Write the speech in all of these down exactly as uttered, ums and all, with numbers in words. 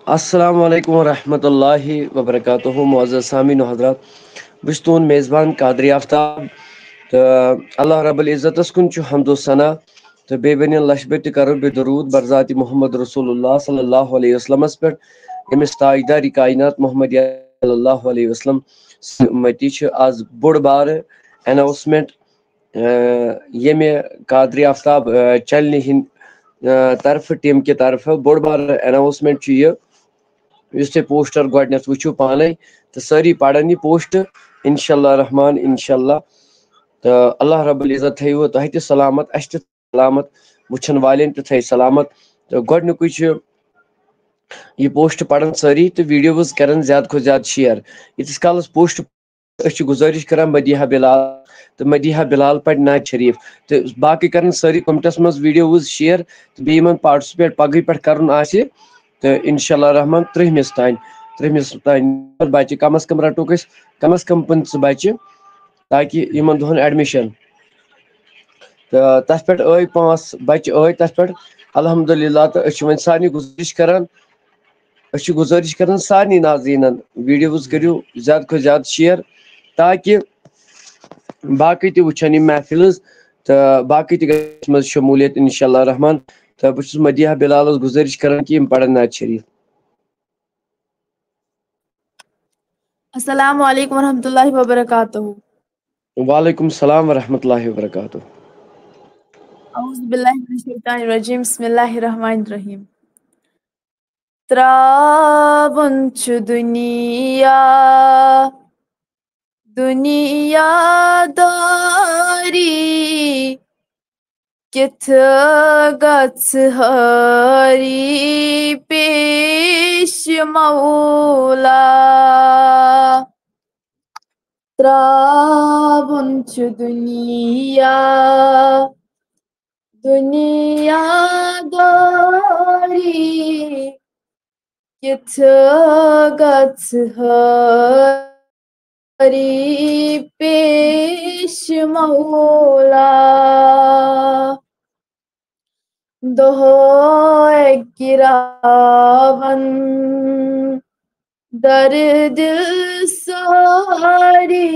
السلام علیکم ورحمۃ اللہ وبرکاتہ۔ معزز سامعین و حضرات، بہٕ چھُس تُہُنٛد میزبان قادری آفتاب، تہٕ اللہ رب العزتس کُن چھُ حمد و ثنا، تہٕ بیٚیہِ بنیٚن لچھ بٔتۍ تہِ کرو بیٚیہِ درود بر ذات محمد رسول اللہ صلی اللہ علیہ وسلمس پٮ۪ٹھ، ییٚمِس تاجدار کائنات محمد صلی اللہ علیہ وسلم سٕنٛدۍ اُمتی چھِ۔ آز بوٚڑ بارٕ اناؤنسمنٹ، آ، ییٚمہِ قادری آفتاب، آ، چینلہِ ہٕنٛدِ، آ، طرفہٕ، ٹیٖم کہِ طرفہٕ بوٚڑ بارٕ اناؤنسمنٹ چھُ یہِ، یُس تُہۍ پوسٹر گۄڈٕنیتھ وٕچھِو پانے، تہٕ سٲری پرن یہِ پوسٹ، انشاءاللہ رحمان، انشاءاللہ۔ تہٕ اللہ رب العزت تھٲیِو تۄہہِ تہِ سلامت، اسہِ تہِ سلامت، وٕچھن والٮ۪ن تہِ تھٲیِو سلامت۔ تہٕ گۄڈٕنیُکُے چھُ یہِ پوسٹ پرن سٲری تہٕ ویڈیوز کرن زیادٕ کھۄتہٕ زیادٕ شیئر۔ ییٖتِس کالس پوسٹ أسۍ چھِ گُزٲرِش کران مدیحہ بلال، تہٕ مدیحہ بلال پرِ نعت شریف، تہٕ باقٕے کرن سٲری کمنٹس منٛز ویڈیوز شیئر، تہٕ بیٚیہِ یِمن پارٹسپیٹ پگہٕے پٮ۪ٹھ کرُن آسہِ، تہٕ انشاءاللہ رحمان ترٛہمِس تام، ترٛہمِس تام بچہِ کم از کم رٹوکھ أسۍ، کم از کم پٕنٛژٕہ بچہِ، تاکہِ یِمن دۄہن ایڈمِشن۔ تہٕ تتھ پٮ۪ٹھ ٲے پانٛژھ بچہِ ٲے تتھ پٮ۪ٹھ، الحمدللہ۔ تہٕ أسۍ چھِ وۄنۍ سارنٕے گُزٲرِش کران، أسۍ چھِ گُزٲرِش کران سارنٕے ناظریٖنن، ویڈیوز کٔرِو زیادٕ کھۄتہٕ زیادٕ شیئر، تاکہِ باقٕے تہِ وٕچھن یِم محفلز تہٕ باقٕے تہِ گژھِ منٛز شموٗلیت انشاءاللہ رحمان۔ تہٕ بہٕ چھُس مدیحہ بلالس گُزٲرِش کران کہِ یِم پرن نعت شریف۔ السلام علیکم ورحمۃ اللہ وبرکاتہ۔ وعلیکم السلام ورحمۃ اللہ وبرکاتہ۔ اعوذ باللہ من الشیطان الرجیم، بسم اللہ الرحمن الرحیم۔ تراوُن چھُ دُنیا، دُنیا داری، کِتھ گژھِ ہٲری پیش مولا۔ تراوُن چھُ دُنیا، دُنیا داری، کِتھ گژھِ ہٲری پیش مولا۔ دۄہے گِراوَن در دِل ساری،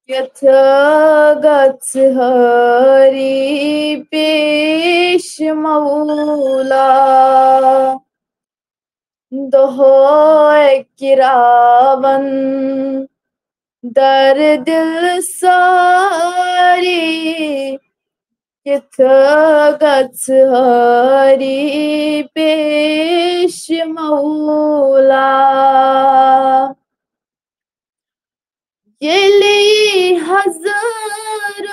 کِتھ گژھِ ہٲری پیش مولا۔ دۄہے گِراوَن در دِل ساری، کِتھ گژھِ ہٲری پیش مولا۔ ییٚلہِ حضرت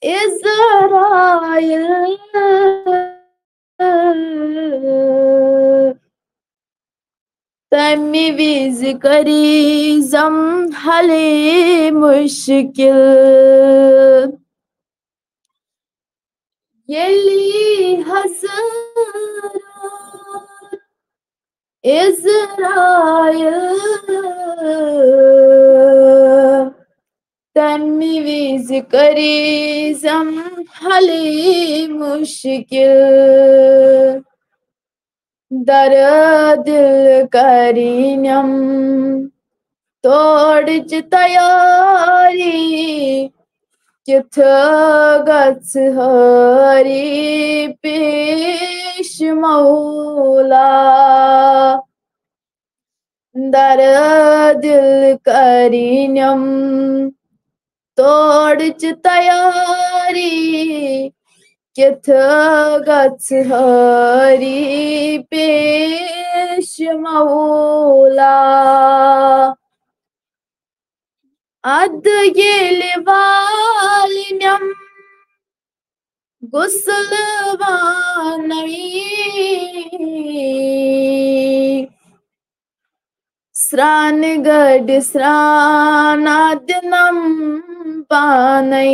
عزرائیل تَمہِ وِزِ کٔریزم حل مُشکِل۔ ییٚلہِ حضرت عزرائیل تَمہِ وِزِ کٔریزم حل مُشکِل۔ در دِل کٔرِنٮ۪م تورٕچ تیٲری، کِتھ گژھِ ہٲری پیش مولا۔ در دِل کٔرِنٮ۪م تورٕچ تیٲری، کِتھ گژھِ ہٲری پیش مولا۔ اَدٕ ییٚلہِ والنٮ۪م غسل وانَے، سرٛانہٕ گاڑِ سرٛان اَدٕ نَم پانَے۔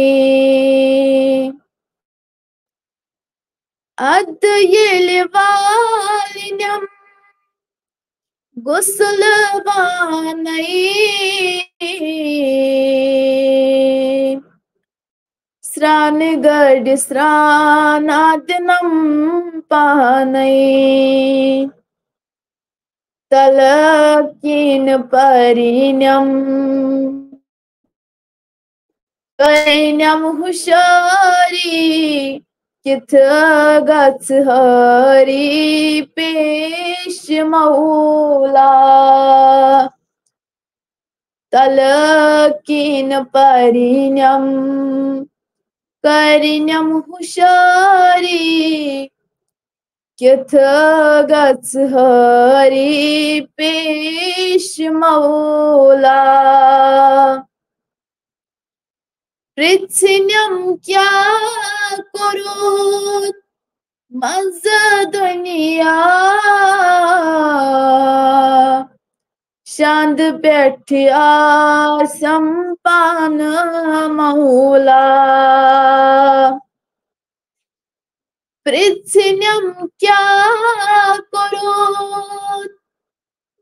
اَدٕ ییٚلہِ والنٮ۪م غسل وانَے، سرٛانہٕ گاڑِ سرٛان اَدٕ نَم پانے۔ تلقین پرنم، کرنم ہوشیاری، کتھ گژھ ہاری پیش مولا۔ تلقین پرنم، کرنم ہوشیاری، کتھ گژھ ہاری پیش مولا۔ پرژھنم کیا کوٚرُتھ منٛزٕ دُنیا، شاندٕ پٮ۪ٹھ آسم پانہٕ مولا۔ پرژھنم کیا کوٚرُتھ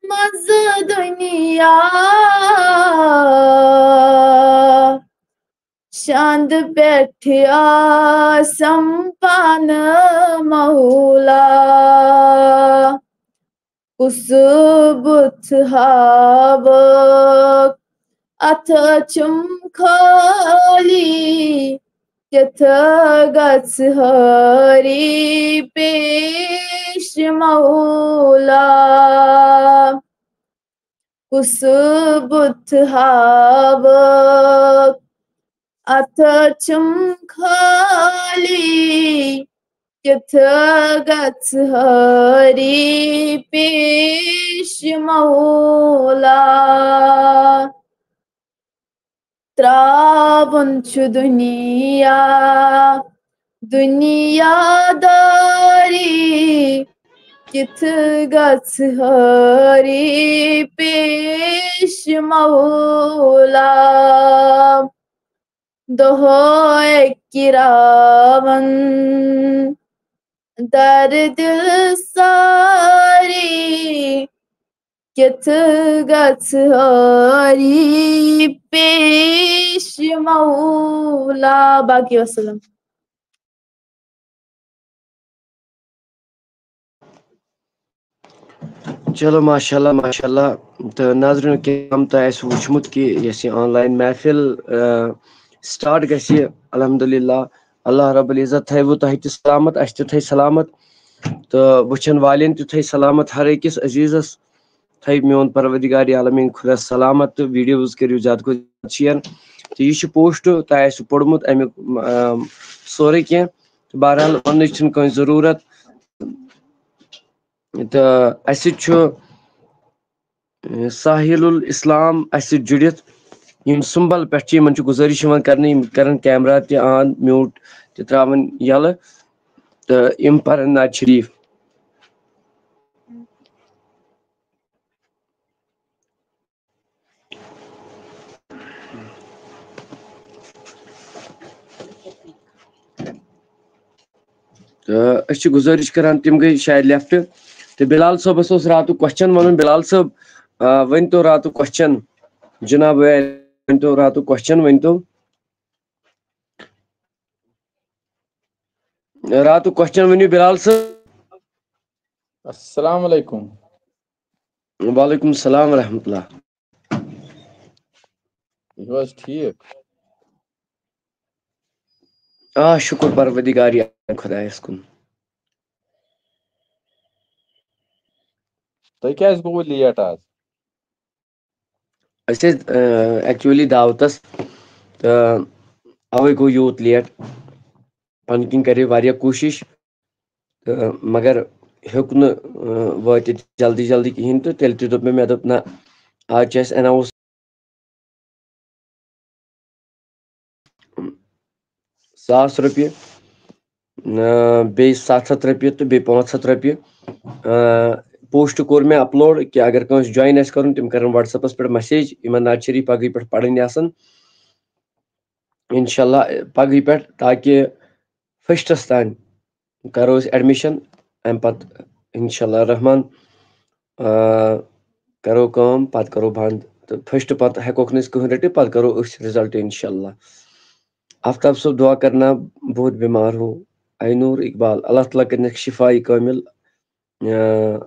منٛزٕ دُنیا، شاندٕ پٮ۪ٹھ آسم پانہٕ مولا۔ کُس بُتھ ہاوکھ اَتھٕ چھُم خٲلی، کِتھ گژھِ ہٲری پیش مولا۔ کُس بُتھ ہاوکھ اَتھٕ چھُم خٲلی، کِتھ گژھِ ہٲری پیش مولا۔ تراوُن چھُ دُنیا، دُنیا دٲری، کِتھ گژھِ ہٲری پیش مولا۔ دۄہے کِراوَن درد ساری، کِتھ گژھِ ہٲری پیش مولا۔ باقی وسلام۔ چلو، ماشاءاللہ، ماشاءاللہ۔ تہٕ ناظرین کرام، تۄہہِ آسہِ وٕچھمُت کہِ یۄس یہِ آن لاین محفل، آ، سٹارٹ گژھِ، الحمدللہ، اللہ رب العزت تھٲوٕ تۄہہِ تہِ سلامت، اَسہِ تہِ تھٲوِ سلامت، تہٕ وٕچھن والٮ۪ن تہِ تھٲوِ سلامت، ہر أکِس عزیزس تھٲوِ میون پروردگار عالمین خدا سلامت، تہٕ ویڈیوز کٔرِو زیادٕ کھۄتہٕ زیادٕ شیئر۔ تہٕ یہِ چھُ پوسٹ، تۄہہِ آسہِ پوٚرمُت اَمیُک، آ، سورُے کینٛہہ۔ تہٕ بہرحال، وننٕچ چھنہٕ کٲنٛسہِ ضروٗرت۔ تہٕ اَسہِ سۭتۍ چھُ، اے، ساحل الاسلام اَسہِ سۭتۍ جُڑِتھ، یِم سُمبل پٮ۪ٹھ چھِ، یِمن چھِ گُزٲرِش یِوان کرنہٕ، یِم کرن کیمرہ تہِ آن، میوٗٹ تہِ تراون یَلہٕ، تہٕ یِم پرن نعت شریف۔ تہٕ أسۍ چھِ گُزٲرِش کران، تِم گٔے شاید لیفٹ۔ تہٕ بلال صٲبَس اوس راتُک کوسچن وَنُن۔ بلال صٲب، آ، ؤنۍ تو راتُک کوسچن۔ جناب، ؤنۍ تو راتُک کوسچن، ؤنۍ تو۔ راتُک کوسچن ؤنِو بلال صٲب۔ السلام علیکم۔ وعلیکم السلام ورحمۃ اللہ۔ تُہۍ چھِو حظ ٹھیٖک؟ آ، شُکُر پروردگار خۄدایَس کُن۔ تۄہہِ کیٛازِ گوٚوٕ لیٹ آز؟ أسۍ ٲسۍ، آ، ایکچولی دعوتس، تہٕ اوے گوٚو یوٗت لیٹ۔ پنٕنۍ کِنۍ کرے واریاہ کوٗشِش، تہٕ مگر ہیوٚک نہٕ، آ، وٲتِتھ جلدی جلدی کِہیٖنۍ، تہٕ تیٚلہِ تہِ دوٚپ مےٚ، مےٚ دوٚپ، نہ، آز چھِ اَسہِ اناؤنس ساس رۄپیہِ، آ، بیٚیہِ ستھ ہتھ رۄپیہِ تہٕ بیٚیہِ پانٛژھ ہتھ رۄپیہِ۔ آ، پوسٹ کوٚر مےٚ اپلوڈ کہِ اگر کٲنٛسہِ جوین آسہِ کرُن، تِم کرن WhatsApp-س پٮ۪ٹھ مسیج، یِمن نعت شریف پگہٕے پٮ۪ٹھ پرٕنۍ آسن۔ انشاءاللہ پگہٕے پٮ۪ٹھ، تاکہِ فسٹس تام کرو أسۍ ایڈمِشن، امہِ پتہٕ انشاءاللہ رحمان، آ، کرو کٲم، پتہٕ کرو بند۔ تہٕ فسٹ پتہٕ ہیٚکوکھ نہٕ أسۍ کٕہٕنۍ رٔٹِتھ، پتہٕ کرو أسۍ رِزلٹ انشاءاللہ۔ آفتاب صٲب، دعا کرنا، بہت بیمار ہوں۔ عینور اقبال، اللہ تعالیٰ کٔرِنَکھ شفائی کامل۔ آ،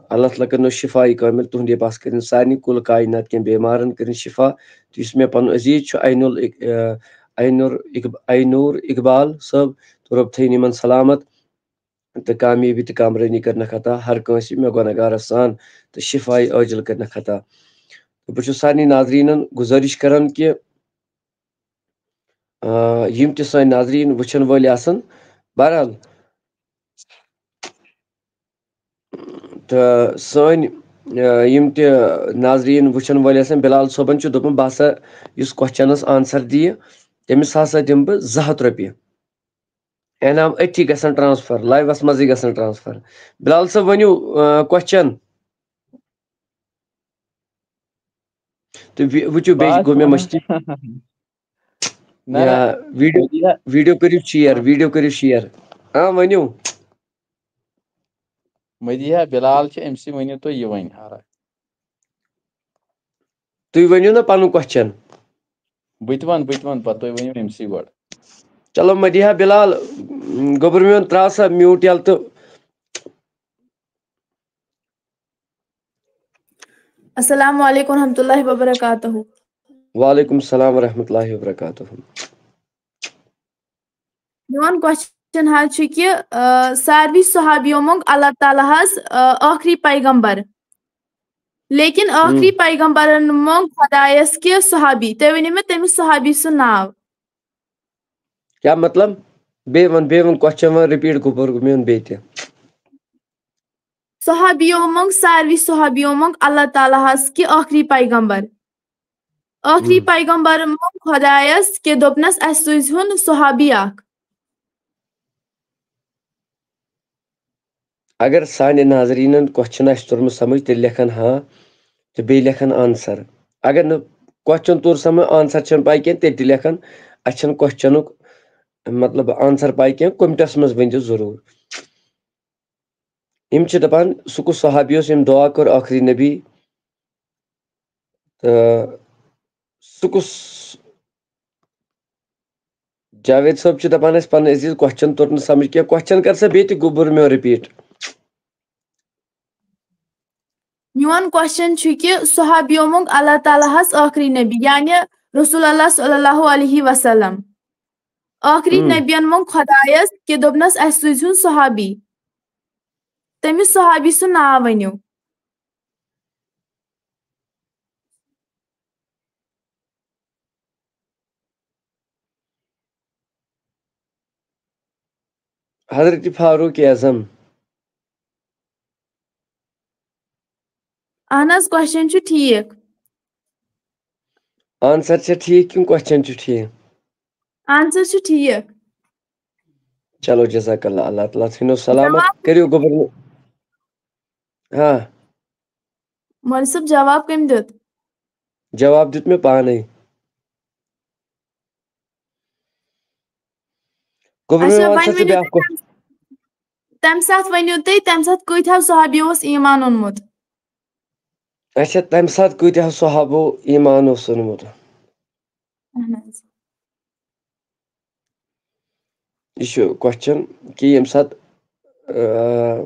اللہ تعالیٰ کٔرِنَو شفائی کامل، تُہُنٛد عباس کٔرِن سارنٕے کُل کائنات کٮ۪ن بیمارن کٔرِن شفا۔ تہٕ یُس مےٚ پنُن عزیز چھُ عینُل اق-، آ، عینُر اقب-، عینور اقبال صٲب، تہٕ رۄب تھٲیِن یِمن سلامت تہٕ کامیٲبی تہٕ کامرٲنی کٔرنَکھ عطا ہر کٲنٛسہِ مےٚ گۄناہگارس سان تہٕ شفائی عاجل کٔرنَکھ عطا۔ تہٕ بہٕ چھُس سارنٕے ناظریٖنن گُزٲرِش کران کہِ آ، یِم تہِ سٲنۍ ناظریٖن وٕچھن وٲلۍ آسن، بہرحال، تہٕ سٲنۍ، آ، یِم تہِ ناظریٖن وٕچھن وٲلۍ آسن، بلال صٲبن چھُ دوٚپمُت، بہٕ ہسا یُس questionس answer دِیہِ، تٔمِس ہسا دِمہٕ بہٕ زٕ ہتھ رۄپیہِ۔ انعام أتھی گژھن transfer، liveس منٛزٕے گژھن transfer۔ بلال صٲب، ؤنِو، آ، question۔ تہٕ وِ-، وٕچھِو، بیٚیہِ بس گوٚو مےٚ وَنُن۔ مٔشتٕے۔ نہ، نہ۔ یا video، مدیحہ، video کٔرِو share، ہاں۔ Video کٔرِو share۔ آ، ؤنِو۔ مدیحہ، بلال چھِ، أمۍ سٕے ؤنِو تُہۍ یہِ وۄنۍ ہارا۔ تُہۍ ؤنِو نہ پَنُن question۔ بہٕ تہِ وَنہٕ، بہٕ تہِ وَنہٕ پَتہٕ، تُہۍ ؤنِو أمۍ سٕے گۄڈٕ۔ چلو، مدیحہ بلال، گوٚبُر میون، ترٛاو سا mute یَلہٕ تہٕ۔ السلام علیکم ورحمۃ اللہ وبرکاتہ۔ وعلیکم السلام ورحمۃ اللہ وبرکاتہ۔ میون question حظ چھُ کہِ، آ، ساروی صحابیو مۄنگ اللہ تعالیٰ ہس، آ، ٲخری پیغمبر، لیکن ٲخری ہم۔ پیغمبرن مۄنگ خۄدایس کہِ صحابی۔ تُہۍ ؤنِو مےٚ تٔمِس صحابی سُنٛد ناو۔ کیٛاہ مطلب؟ بیٚیہِ وَن، بیٚیہِ وَن question، وَن repeat، گوٚبُر میون بیٚیہِ تہِ۔ صحابیو مۄنگ، ساروی صحابیو مۄنگ اللہ تعالیٰ ہس کہِ ٲخری پیغمبر۔ ٲخری ہم۔ پیغمبر مۄنگ خۄدایس کہِ دوٚپنس، "اسہِ سوٗزہُن صحابی اکھ۔" اگر سانہِ ناظریٖنن question آسہِ توٚرمُت سمجھ، تیٚلہِ لیکھن ہاں تہٕ بیٚیہِ لیکھن answer۔ اگر نہٕ question توٚر سمجھ، answer چھنہٕ پاے کینٛہہ، تیٚلہِ تہِ لیکھن، اسہِ چھنہٕ questionُک مطلب answer پاے کینٛہہ، commentس منٛز ؤنۍزیو ضروٗر۔ یِم چھِ دَپان، سُہ کُس صحابی اوس ییٚمۍ دُعا کٔر ٲخری نبی؟ تہٕ سُہ کُس؟ جاوید صٲب چھِ دَپان، اَسہِ پَنٕنۍ عزیٖز question توٚر نہٕ سَمٕجھ کینٛہہ۔ Question کر سا بیٚیہِ تہِ گوٚبُر میون repeat۔ میون question چھُ کہِ صحابیو مۄنگ اللہ تعالیٰ ہس ٲخری نبی، یعنی رسول اللہ صلی اللہ علیہ وسلم۔ ٲخری ہم۔ نبین مۄنگ خۄدایس کہِ دوٚپنس، "اسہِ سوٗزہُن صحابی۔" تٔمِس صحابی سُنٛد ناو ؤنِو۔ حضرت فاروق اعظم۔ اہن حظ، question چھُ ٹھیٖک۔ Answer چھا ٹھیٖک کِنہٕ question چھُ ٹھیٖک؟ Answer چھُ ٹھیٖک۔ چلو، جزاک اللہ، اللہ تعالیٰ تھٲینو سلامت۔ جواب؟ کٔرِو گوٚبُر۔ ہاں۔ مولوی صٲب، جواب کٔمۍ دیُت؟ جواب دیُت مےٚ پانے۔ گوٚبُر اچھا، میون، وۄنۍ ژٕ ؤنِو بیٛاکھ تُہۍ question۔ تَمہِ، تَمہِ ساتہٕ ؤنِو تُہۍ، تَمہِ ساتہٕ کۭتیٛاہ صحابی اوس ایٖمان اوٚنمُت؟ اچھا، تَمہِ ساتہٕ کۭتیٛاہ صحابو ایٖمان اوس اوٚنمُت؟ اہن حظ۔ یہِ چھُ question کہِ ییٚمہِ ساتہٕ، آ،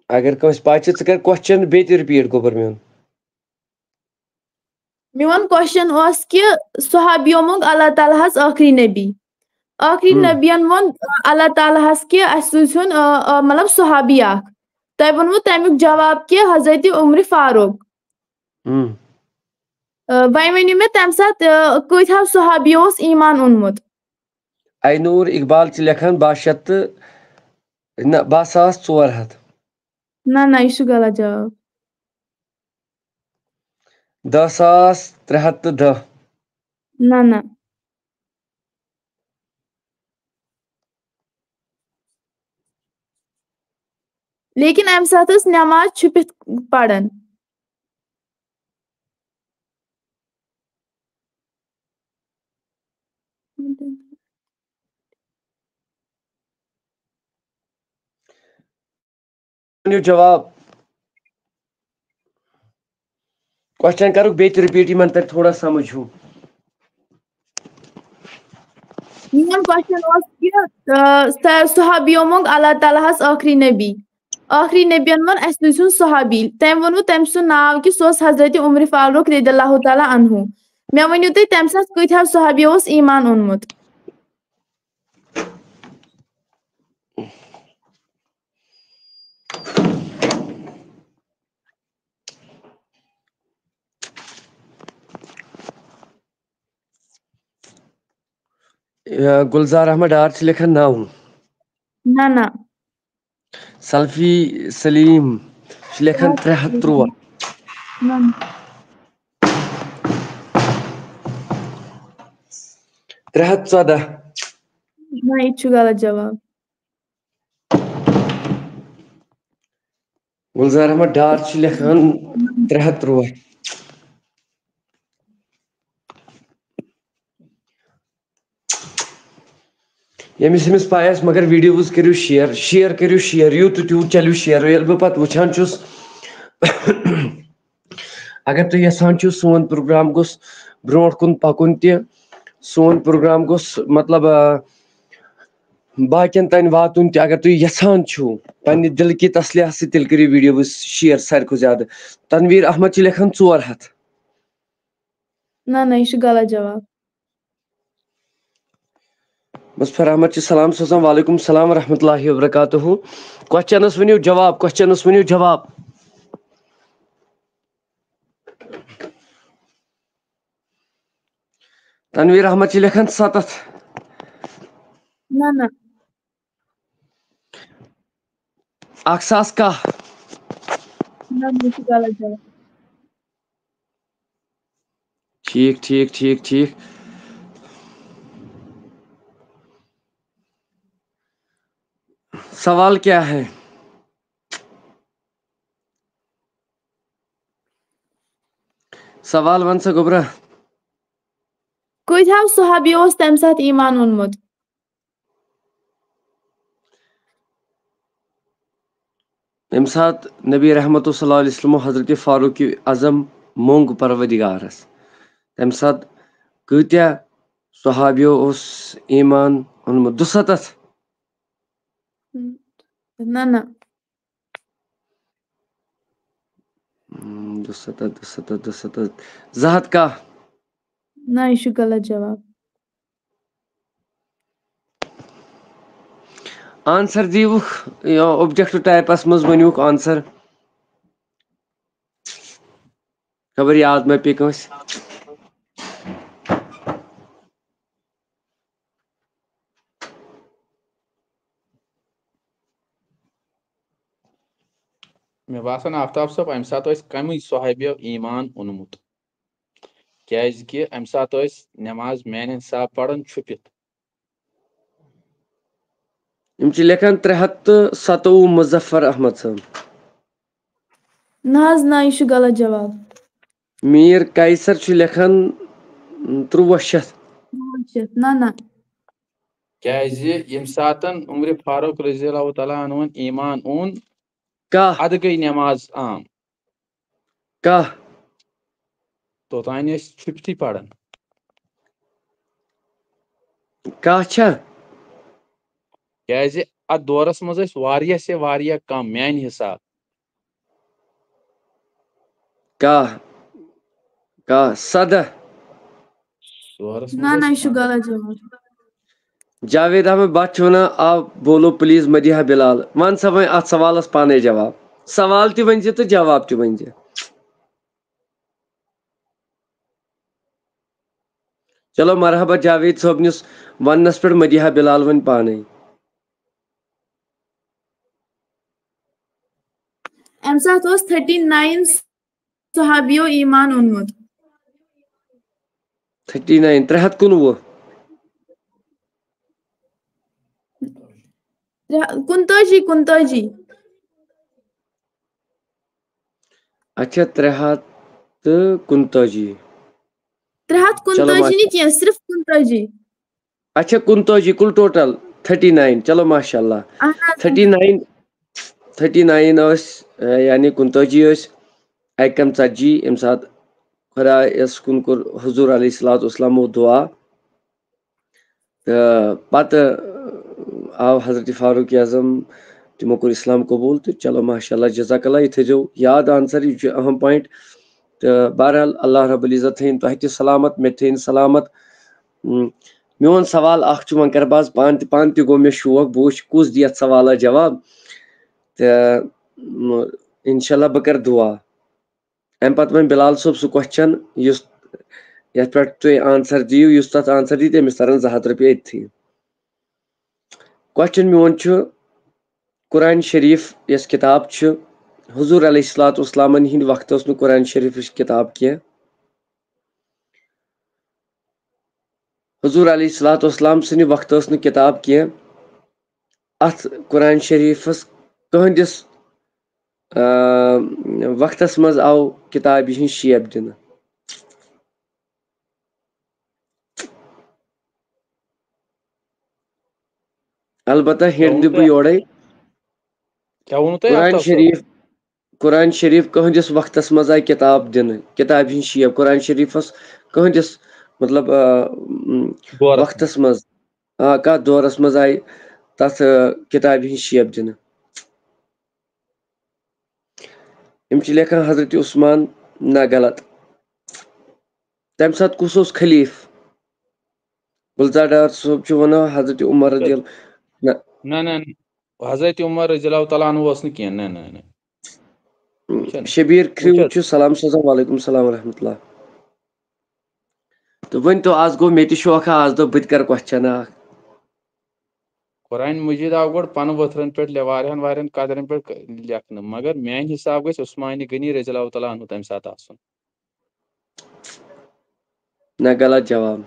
اگر کٲنٛسہِ پَے چھِ، ژٕ کر question بیٚیہِ تہِ repeat، گوٚبُر میون۔ میون question اوس کہِ صحابیو مۄنگ اللہ تعالیٰ ہس ٲخری نبی۔ ٲخری ہم۔ نبین ووٚن اللہ تعالیٰ ہس کہِ اسہِ سوٗزہُن، آ، آ، مطلب صحابی اکھ۔ تۄہہِ ووٚنوُ تمیُک جواب کہِ حضرت عمر فاروق۔ ہم۔ آ، وۄنۍ ؤنِو مےٚ تمہِ ساتہٕ، آ، کۭتیٛاہ صحابیو اوس ایٖمان اوٚنمُت؟ عینور اقبال چھِ لیکھان باہ شیٚتھ تہٕ، نہ، باہ ساس ژور ہتھ۔ نہ، نہ، یہِ چھُ غلط جواب۔ دَہ ساس ترٛےٚ ہَتھ تہٕ دَہ۔ نہ، نہ۔ لیکن اَمہِ ساتہٕ ٲس نٮ۪ماز چھُپِتھ پَران۔ ؤنِو جواب۔ Question کَرُکھ بیٚیہِ تہِ repeat، یِمن تَرِ تھوڑا سَمٕجھ ہیوٗ۔ میون کوسچن اوس کہِ، آ، سا-، صحابیو مۄنگ اللہ تعالیٰ ہس ٲخری نبی۔ ٲخری نبین ووٚن، "اسہِ سوٗزِہُن صحابی۔" تٔمۍ ووٚنوٕ تٔمۍ سُنٛد ناو کہِ سُہ اوس حضرت عمر فاروق رضی اللہ تعالیٰ عنہ۔ مےٚ ؤنِو تُہۍ، تَمہِ ساتہٕ کۭتیٛاہ صحابیو اوس ایمان اوٚنمُت؟ یا گُلزار احمد ڈار چھِ لیکھان نَو۔ نہ، نہ۔ سلفی سلیم چھِ لیکھان نہ۔ ترٛےٚ ہَتھ تُرٛواہ۔ نہ، نہ۔ ترٛےٚ ہَتھ ژۄداہ۔ نہ، یہِ تہِ چھُ غلط جواب۔ گُلزار احمد ڈار چھِ لیکھان ترٛےٚ ہَتھ تُرٛواہ۔ ییٚمِس ییٚمِس پَے آسہِ، مگر videos کٔرِو share، share کٔرِو share، یوٗت تہٕ تیوٗت چَلِو share۔ ییٚلہِ بہٕ پَتہٕ وٕچھان چھُس، اگر تُہۍ یَژھان چھِو سون program گوٚژھ برٛونٛٹھ کُن پَکُن تہِ، سون program گوٚژھ، مطلب، آ، باقین تام واتُن تہِ، اگر تُہۍ یژھان چھِو پننہِ دِلہٕ کی تسلیہ سۭتۍ، تیٚلہِ کٔرِو videos share ساروی کھۄتہٕ زیادٕ۔ تنویر احمد چھِ لیکھان ژور ہَتھ۔ نہ، نہ، یہِ چھُ غلط جواب۔ مظفر احمد چھِ سلام سوزان، وعلیکم السلام ورحمۃ اللہ وبرکاتہ۔ Questionس ؤنِو جواب، questionس ؤنِو جواب۔ تنویر احمد چھِ لیکھان سَتَتھ۔ نہ، نہ۔ اَکھ ساس کاہ۔ نہ، یہِ چھُ غلط جواب۔ ٹھیٖک، ٹھیٖک، ٹھیٖک، ٹھیٖک۔ سوال کیا ہے؟ سوال وَن سا گوٚبرا۔ کۭتیٛاہ صحابی اوس تَمہِ ساتہٕ ایمان اوٚنمُت؟ ییٚمہِ ساتہٕ نبی رحمت صلی اللہ علیہ وسلم حضرت فاروق اعظم مونٛگ پروردگارس، تَمہِ ساتہٕ کۭتیٛاہ صحابیو اوس ایمان اوٚنمُت؟ دُسَتَتھ؟ نہ، نہ۔ ہم، دُسَتَتھ، دُسَتَتھ، دُسَتَتھ۔ زٕ ہَتھ کاہ۔ نہ، یہِ چھُ غلط جواب۔ Answer دیٖوُکھ، یہِ object typeس منٛز ؤنِوُکھ answer۔ خبر یاد ما پیٚیہِ کٲنٛسہِ۔ مےٚ باسان، آفتاب صٲب، اَمہِ ساتہٕ ٲسۍ کَمٕے صحابیو ایمان اوٚنمُت، کیٛازِ کہِ اَمہِ ساتہٕ ٲسۍ نٮ۪ماز میٛانہِ حساب پَران چھُپِتھ۔ یِم چھِ لیکھان ترٛےٚ ہَتھ تہٕ سَتووُہ، مظفر احمد صٲب۔ نہ حظ، نہ، یہِ چھُ غلط جواب۔ میٖر قیصر چھُ لیکھان تُرٛواہ شیٚتھ۔ تُرٛواہ شیٚتھ، نہ، نہ۔ کیٛازِ ییٚمہِ ساتَن عمر فاروق رضی اللہ تعالیٰ عنہُن ایمان اوٚن، کاہ۔ اَدٕ گٔے نٮ۪ماز عام۔ کاہ۔ توٚتانۍ ٲسۍ چھُپتھٕے پَران۔ کاہ چھا؟ کیٛازِ اَتھ دورَس منٛز ٲسۍ واریاہ سے واریاہ کَم میٛانہِ حساب۔ کاہ۔ کاہ، سَداہ۔ دورَس نہ، منٛز نہ، یہِ ٲسۍ چھُ کَم۔ غلط جواب۔ جاوید احمد بٹ چھُ وَنان، "آپ بولو پلیز مدیحہ بلال۔" وَن سا وۄنۍ اَتھ سوالَس پانَے جواب۔ سوال تہِ ؤنۍ زِ تہٕ جواب تہِ ؤنۍ زِ۔ چلو، مرحبا جاوید صٲبنِس وَننَس پٮ۪ٹھ، مدیحہ بلال وۄنۍ پانَے۔ اَمہِ ساتہٕ اوس thirty nine صحابیو ایمان اوٚنمُت۔ Thirty nine، ترٛےٚ ہَتھ کُنوُہ۔ ترٛےٚ، کُنتٲجی، کُنتٲجی۔ اچھا، ترٛےٚ ہَتھ تہٕ کُنتٲجی۔ ترٛےٚ ہَتھ کُنتٲجی چلو، نہٕ کینٛہہ، صرف کُنتٲجی۔ اچھا، کُنتٲجی، کُل total thirty nine۔ چلو، ماشاء اللہ۔ اہن حظ۔ Thirty nine، thirty nine ٲسۍ، ٲ، یعنی کُنتٲجی ٲسۍ اَکہِ کَم ژَتجی، ییٚمہِ ساتہٕ خۄدایَس کُن کوٚر حضور علیہ الصلوۃ والسلامو دُعا۔ تہٕ پتہٕ آو حضرت فاروق اعظم، تِمو کوٚر اسلام قبول۔ تہٕ چلو، ماشاء اللہ، جزاک اللہ، یہِ تھٲیزیو یاد، آنسر، یہِ چھُ اہم پوینٹ۔ تہٕ بہرحال، اللہ رب العزت تھٲیِن تۄہہِ تہِ سلامت، مےٚ تہِ تھٲیِن سلامت۔ م، میون سوال اکھ چھُ، وۄنۍ کرٕ بہٕ آز پانہٕ تہِ، پانہٕ تہِ گوٚو مےٚ شوق، بہٕ وٕچھِ کُس دِیَتھ سوالہ جواب۔ تہٕ م، انشاء اللہ بہٕ کرٕ دُعا۔ امہِ پتہٕ وۄنۍ بلال صٲب سُہ کوسچن، یُس، یتھ پٮ۪ٹھ تُہۍ آنسر دِیِو، یُس تتھ آنسر دی، تٔمِس ترن زٕ ہتھ رۄپیہِ أتھی۔ کوسچن میون چھُ، قرآن شریف یۄس کتاب چھِ، حضور علیہ الصلوۃ والسلامن ہٕنٛدِ وقتہٕ ٲس نہٕ قرآن شریفٕچ کتاب کینٛہہ۔ حضور علیہ الصلوۃ والسلام سٕنٛدِ وقتہٕ ٲس نہٕ کتاب کینٛہہ۔ اتھ قرآن شریفس کٕہٕنٛدِس، آ، وقتس منٛز آو کتابہِ ہٕنٛز شیپ دِنہٕ۔ البتہ کیٛاہ ہینڈ ووٚنوٕ دِمہٕ بہٕ تۄہہِ؟ یورے۔ کیٛاہ ووٚنوٕ تۄہہِ قرآن اختر صٲب؟ شریف، قرآن شریف کٕہٕنٛدِس وقتس منٛز آیہِ کتاب دِنہٕ، کتابہِ ہٕنٛز شیپ قرآن شریفس کٕہٕنٛدِس، مطلب، آ، م، دورس وقتس منٛز، آ، کتھ دورس منٛز آیہِ تتھ، آ، کتابہِ ہٕنٛز شیپ دِنہٕ؟ یِم چھِ لیکھان حضرت عثمان، نہ، غلط۔ تمہِ ساتہٕ کُس اوس خلیٖفہٕ؟ گُلزار ڈار صٲب چھُ وَنان حضرت عمر رضی اللہ، نہ۔ نہ، نہ، نہ۔ حضرت عمر رضی اللہ تعالیٰ عنہ اوس نہٕ کینٛہہ۔ نہ، نہ، نہ۔ چھُنہٕ۔ شبیٖر کھِرٛو وٕچھ حظ۔ چھُ سلام سوزان، وعلیکم السلام ورحمۃ اللہ۔ تہٕ ؤنۍ تو، آز گوٚو مےٚ تہِ شوقہ، آز دوٚپ بہٕ تہِ کَرٕ کوسچن اکھ۔ قرآن مجید آو گۄڈٕ پنہٕ ؤتھرن پٮ۪ٹھ لے-، واریاہن واریاہن قدرن پٮ۪ٹھ ک-، لیکھنہٕ، مگر میانہِ حساب گژھِ عثمان غنی رضی اللہ تعالیٰ عنہ تمہِ ساتہٕ آسُن۔ نہ، غلط جواب۔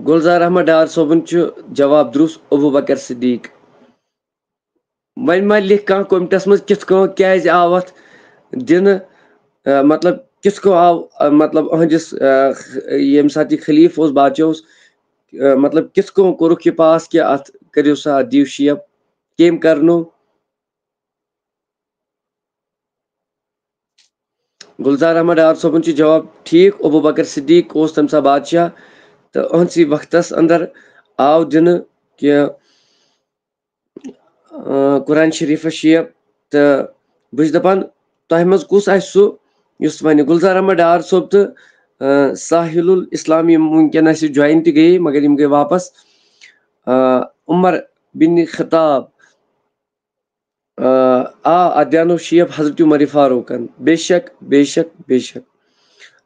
گُلزار احمد ڈار صٲبُن چھُ جواب درست، ابو بکر صدیق۔ وۄنۍ ما لیکھ کانٛہہ کومنٹس منٛز کِتھ کٔنۍ، کیازِ آو اتھ دِنہٕ، آ، مطلب، کِتھ کٔنۍ آو، آ، مطلب، أہنٛدِس، آ، ییٚمہِ ساتہٕ یہِ خلیٖفہٕ اوس، بادشاہ اوس، آ، مطلب، کِتھ کٔنۍ کوٚرُکھ یہِ پاس کہِ اتھ کٔرِو سا، اتھ دِیِو شیپ، کٔمۍ کرنو؟ گُلزار احمد ڈار صٲبُن چھُ جواب ٹھیٖک، ابو بکر صدیق اوس تمہِ ساتہٕ بادشاہ، تہٕ أہنٛدسٕے وقتس اندر آو دِنہٕ کہِ آ، قرآن شریفس شیپ۔ تہٕ بہٕ چھُس دَپان، تۄہہِ منٛز کُس آسہِ سُہ یُس وَنہِ؟ گُلزار احمد ڈار صٲب تہٕ، آ، ساحل الاسلام، یِم وٕنکیٚن اَسہِ جوین تہِ گٔیے، مگر یِم گٔے واپس۔ آ، عمر بن خطاب، آ، آ، اَتھ دیانو شیپ حضرت عمر فاروقن۔ بے شک، بے شک، بے شک۔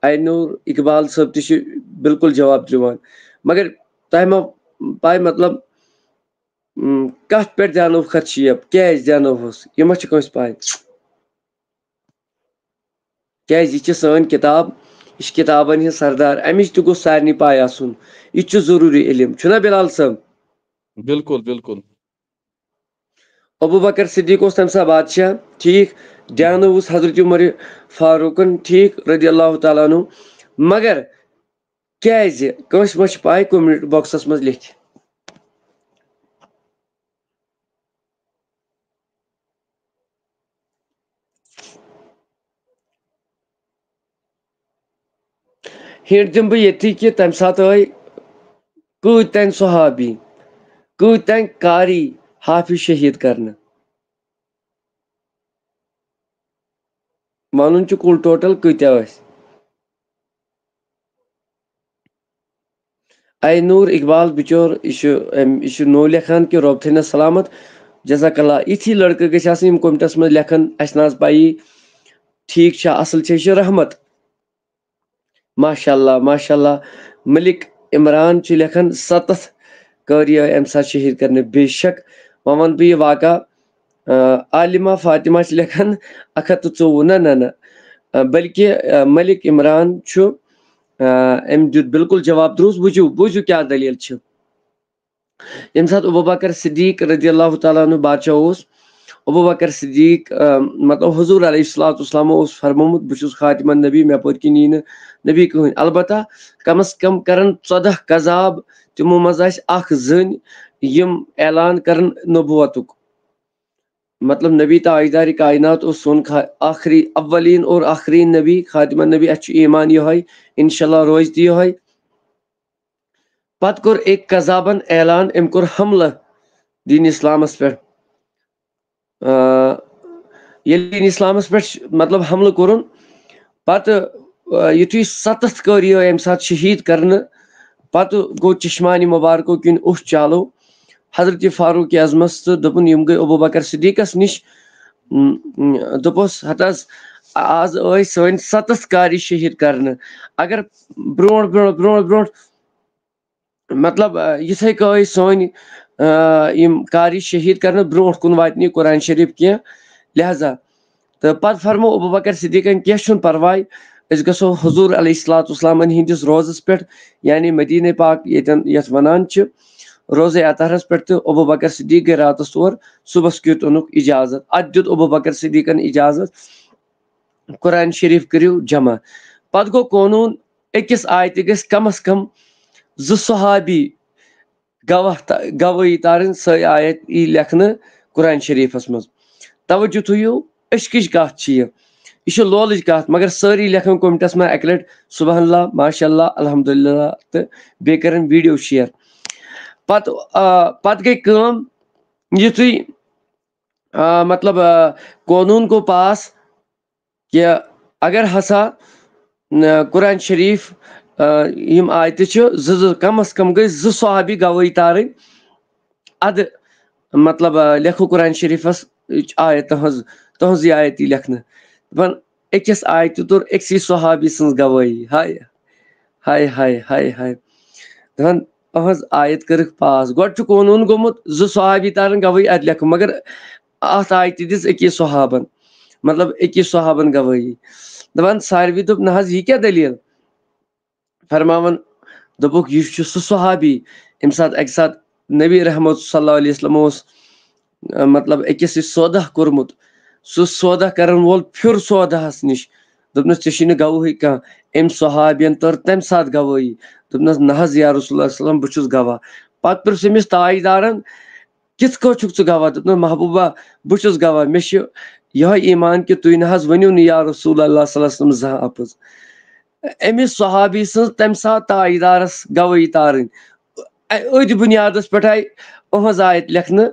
عینور اقبال صٲب تہِ چھِ بالکل جواب دِوان۔ مگر تۄہہِ ما پاے، مطلب، م، کتھ پٮ۪ٹھ دیانووُکھ اتھ شیپ؟ کیازِ دیانووُس؟ یہِ ما چھِ کٲنٛسہِ پاے؟ کیازِ یہِ چھِ سٲنۍ کِتاب، یہِ چھِ کِتابن ہٕنٛز سردار، امِچ تہِ گوٚژھ سارنٕے پاے آسُن۔ یہِ تہِ چھُ ضروٗری علم، چھُنہ بلال صٲب؟ بالکل، بالکل۔ ابو بکر صدیق اوس تمہِ ساتہٕ بادشاہ، ٹھیٖک، دیانووُس حضرت عمر فاروقن، ٹھیٖک، رضی اللہ تعالیٰ عنہ، مگر کیازِ؟ کٲنٛسہِ ما چھِ پاے؟ کومنٹ باکسس منٛز لیکھِ۔ ہِنٹ دِمہٕ بہٕ ییٚتھی کہِ تَمہِ ساتہٕ ٲے کۭتۍ تام صحابی، کۭتۍ تام قاری، حافظ شہیٖد کرنہٕ۔ وَنُن چھُ کُل ٹوٹل کۭتیاہ ٲسۍ۔ اے نور اقبال بچور، یہِ چھُ، أمۍ، یہِ چھُ نوٚو لیکھان کہِ رۄب تھٲینَس سلامت۔ جزاک اللہ۔ یِتھی لڑکہٕ گٔژھۍ آسٕنۍ یِم کومنٹس منٛز لیکھن، اَسہِ نہ حظ پَیی ٹھیٖک چھا، اَصٕل چھا، یہِ چھُ رحمت۔ ماشاء اللہ، ماشاء اللہ۔ ملک عمران چھُ لیکھان، ستتھ قٲری آے اَمہِ ساتہٕ شہیٖد کرنہٕ۔ بے شک، وۄنۍ وَنہٕ بہٕ یہِ واقعہ۔ آ، عالمہ فاطمہ چھِ لیکھان اَکھ ہَتھ تہٕ ژوٚوُہ، نہ، نہ، نہ۔ آ، بلکہِ، آ، ملک عمران چھُ، آ، أمۍ دیُت بالکل جواب درست۔ بوٗزِو، بوٗزِو کیٛاہ دٔلیٖل چھِ۔ ییٚمہِ ساتہٕ ابو بکر صدیق رضی اللہ تعالیٰ عنہ بادشاہ اوس، ابو بکر صدیق، آ، مطلب، حضور علیہ الصلوۃ والسلام اوس فرمومُت، "بہٕ چھُس خاتمہ نبی، مےٚ پٔتۍ کِنۍ یی نہٕ نبی کٕہٕنۍ۔ البتہ کم از کم کرن ژۄداہ کذاب، تِمو منٛز آسہِ اکھ زٔنۍ، یِم اعلان کرن نبوتُک۔" مطلب نبی تاجدار کائنات اوس سون خا-، آخری اولین اور آخرین نبی، خاتمہ نبی، اَسہِ چھُ ایمان یِہوٚے، انشاءاللہ روزِ تہِ یِہوٚے۔ پتہٕ کوٚر أکۍ کذابن اعلان، أمۍ کوٚر حملہٕ دین اسلامس پٮ۪ٹھ۔ آ، ییٚلہِ دین اسلامس پٮ۪ٹھ مطلب حملہٕ کوٚرُن، پتہٕ، آ، یُتھُے ستتھ قٲری آے اَمہِ ساتہٕ شہیٖد کرنہٕ، پتہٕ گوٚو چشمانِ مبارکو کِنۍ اوٚش چالو حضرت فاروق اعظمس تہٕ دوٚپُن، یِم گٔے ابو بکر صدیقس نِش۔ م، م، دوٚپُس، ہتہٕ حظ، آز ٲسۍ سٲنۍ ستتھ قاری شہیٖد کرنہٕ۔ اگر برونٛٹھ، برونٛٹھ، برونٛٹھ، برونٛٹھ، مطلب، آ، یِتھَے کٔنۍ ٲسۍ سٲنۍ، آ، یِم قاری شہیٖد کرنہٕ برونٛٹھ کُن واتہِ نہٕ یہِ قرآن شریٖف کینٛہہ۔ لہذا، تہٕ پتہٕ فرموو ابو بکر صدیقن، کینٛہہ چھُنہٕ پرواے، أسۍ گژھو حضور علیہ الصلوۃ والسلامن ہٕنٛدِس روزس پٮ۪ٹھ، یعنی مدینہ پاک ییٚتٮ۪ن، یتھ ونان چھِ روزے اطہرس پٮ۪ٹھ، تہٕ ابو بکر صدیق گٔے راتس تور، صبحس کیُتھ اوٚنُکھ اجازت۔ اتھ دیُت ابو بکر صدیقن اجازت، قرآن شریٖف کٔرِو جمع۔ پتہٕ گوٚو قونوٗن، أکِس آیتہِ گژھِ کم از کم زٕ صحابی گواہ تا-، گوٲہی تارٕنۍ، سۄے آیت یی لیکھنہٕ قرآن شریٖفس منٛز۔ توجہ تھٲیِو، عشقٕچ کتھ چھِ یہِ، یہِ چھِ لولٕچ کتھ، مگر سٲری لیکھن کومنٹس منٛز اکہِ لٹہِ سبحان اللہ، ماشاء اللہ، الحمدللہ، تہٕ بیٚیہِ کرن ویڈیو شیئر۔ پتہٕ، آ، پتہٕ گٔے کٲم، یُتھُے، آ، مطلب، آ، قونوٗن گوٚو پاس، کہِ اگر ہسا، نہ، قرآن شریٖف، آ، یِم آیتہٕ چھِ زٕ زٕ، کم از کم گٔے زٕ صحابی گوٲہی تارٕنۍ۔ ادٕ، مطلب، آ، لیکھو قرآن شریٖفس آیت تُہنٛز، تُہنٛزٕے آیت یی لیکھنہٕ۔ دپان، أکِس آیتہِ توٚر أکسٕے صحابی سٕنٛز گوٲہی۔ ہاے، ہاے، ہاے، ہاے، ہاے۔ دپان، أہنٛز آیت کٔرٕکھ پاس۔ گۄڈٕ چھُ قونوٗن گوٚمُت، زٕ صحابی تارن گوٲہی، اتہِ لیکھو، مگر اتھ آیتہِ دِژ أکِس صحابن، مطلب، أکِس صحابن گوٲہی۔ دپان، ساروی دوٚپ، نہ حظ، یہِ کیٛاہ دٔلیٖل؟ فرماوان، دوٚپُکھ، یہِ چھُ سُہ صحابی، ییٚمہِ ساتہٕ اکہِ ساتہٕ نبی رحمت صلی اللہ علیہ وسلم اوس، آ، مطلب، أکِس سۭتۍ سودہ کوٚرمُت۔ سُہ سودہ کرن وول پھیُر سودہس نِش۔ دوٚپنَس، "ژےٚ چھُے نہٕ گوٲہی کانٛہہ؟" أمۍ صحابین تٔر تَمہِ ساتہٕ گوٲہی۔ دوٚپنَس، "نہ حظ یا رسول اللہ صلی اللہ علیہ وسلم، بہٕ چھُس گواہ۔" پتہٕ پرٛژھ أمِس تاجدارن، "کِتھ کٲٹھۍ چھُکھ ژٕ گواہ؟" دوٚپنَس، "محبوبہ، بہٕ چھُس گواہ، مےٚ چھُ یِہوٚے ایمان کہِ تُہۍ نہ حظ ؤنِو نہٕ یا رسول اللہ صلی اللہ علیہ وسلم زانٛہہ اَپُز۔" أمِس صحابی سٕنٛز تَمہِ ساتہٕ تاجدارس گوٲہی تارٕنۍ۔ اَ-، أتھۍ بُنیادس پٮ۪ٹھ آیہِ أہنٛز آیت لیکھنہٕ،